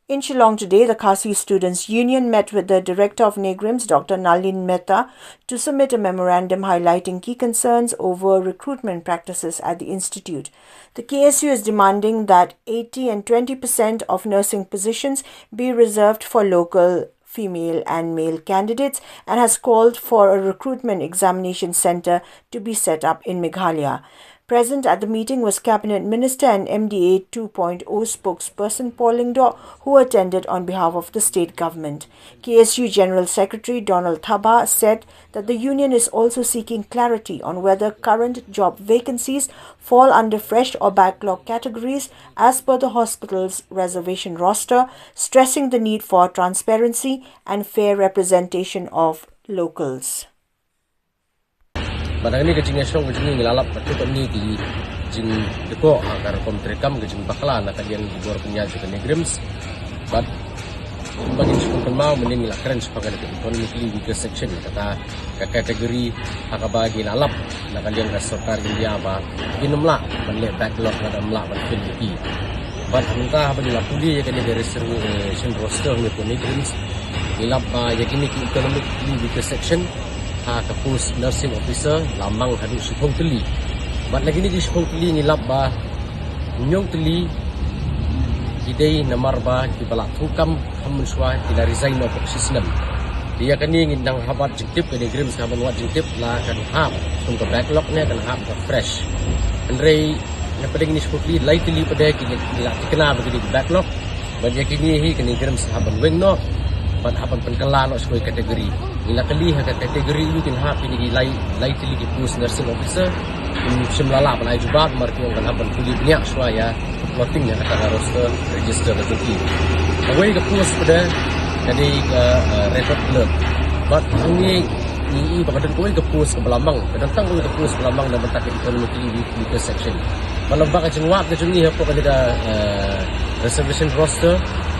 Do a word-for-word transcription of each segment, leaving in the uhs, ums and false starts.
In Shillong today, the Khasi Students' Union met with the Director of NEIGRIHMS, Doctor Nalin Mehta, to submit a memorandum highlighting key concerns over recruitment practices at the institute. The K S U is demanding that eighty and twenty percent of nursing positions be reserved for local female and male candidates and has called for a recruitment examination centre to be set up in Meghalaya. Present at the meeting was Cabinet Minister and M D A two point oh spokesperson Paul Lyngdoh, who attended on behalf of the state government. K S U General Secretary Donald Thabah said that the union is also seeking clarity on whether current job vacancies fall under fresh or backlog categories as per the hospital's reservation roster, stressing the need for transparency and fair representation of locals. Bad ha kane ka jingïaseng ka jingïalap bad ka kane ka jingdukor ha ka rukom treikam ka jingbakla na ka liang ki bor pynïaid jong ka NEIGRIHMS. Bad kumba ngin shu kynmaw mynne ngi la kren shaphang kane ka economically weaker section, kata ka category ha kaba ngi la lap na ka liang ka sorkar India ba kin ym lah ban leh backlog lada ym lah ban fill ïa ki. Bad mynta haba ngi la pule ïa kane ka reservation roster ha kane ka NEIGRIHMS, ngi lap ba ïa kine ki economically weaker section ha ka post nursing officer la mang haduh shiphew tylli. Bad na kine ki shiphew tylli ngi lap ba hynñiew tylli ki dei namar ba kiba la thoh kam kham mynshuwa ki la resign noh bad shisnem. Te ïa kane ngin dang hap wad jingtip, ka NEIGRIHMS ka ban wad jingtip la kan hap kum ka backlog ne kan hap ka fresh. Hynrei na pdeng kine shiphew tylli, lai tylli pat ki la thikna ba ki dei ka backlog. Bad ïa kine hi ka NEIGRIHMS hap ban weng noh bad hap ban pynkylla noh sha kawei ka category. Ngi la kylli ha ka category aïu kin hap kine ki lai, lai tylli ki post nursing officer. Kim shym la lah ban ai jubab namar ki ong kan hap ban pule bniah shuwa ïa ka plotting ïa kata ka roster register ka jong ki. Kawei ka post pat ka dei ka, eh, record clerk. Bad hangne ngi i ba ka don kawei ka post kaba la mang, ka don tang kawei ka post kaba la mang na bynta ka economically weak, weaker section. Bad lyngba ka jingwad ka jong ngi hapoh kane ka, eh, reservation roster,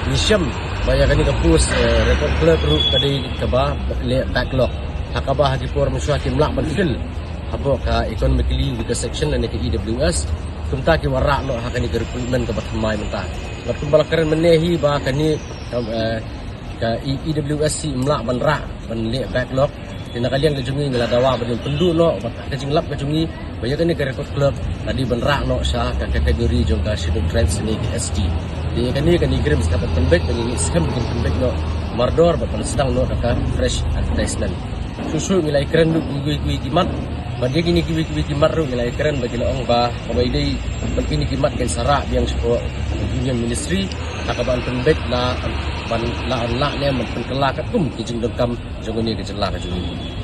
ngi shem ba ïa kane ka post, eh, record clerk ruh ka dei kaba leh backlog ha kaba ha ki por mynshuwa kim lah ban fill hapoh ka economically weaker section lane ka E W S. Kumta ki wanrah noh ha kane ka recruitment kaba thymmai mynta. Bad kumba la kren mynne hi ba kane ka, eh, ka E W S hi ym lah ban rah ban leh backlog. Te na ka liang ka jong ngi ngi la dawa ban ïakynduh noh bad ka jinglap ka jong ngi ba ïa kane ka record clerk la dei ban rah noh sha ka category jong ka Scheduled Tribes ne ka S T. Te ïa kane ka NEIGRIHMS ka pynbeit, ka NEIGRIHMS ka pynbeit noh mardor bad ban sdang noh da ka fresh advertisement. Shuh shuh ngi la ïakren ruh kiwei kiwei ki mat. Bad ïa kine kiwei kiwei ki mat ruh ngi la ïakren ba ki la ong ba kaba ïadei bad kine ki mat kin sa rah biang sha ka Union Ministry ha kaba yn pynbeit la ban la, la ne ban pynkylla katkum ki jingdonkam jong kane ka jylla ka jong ngi.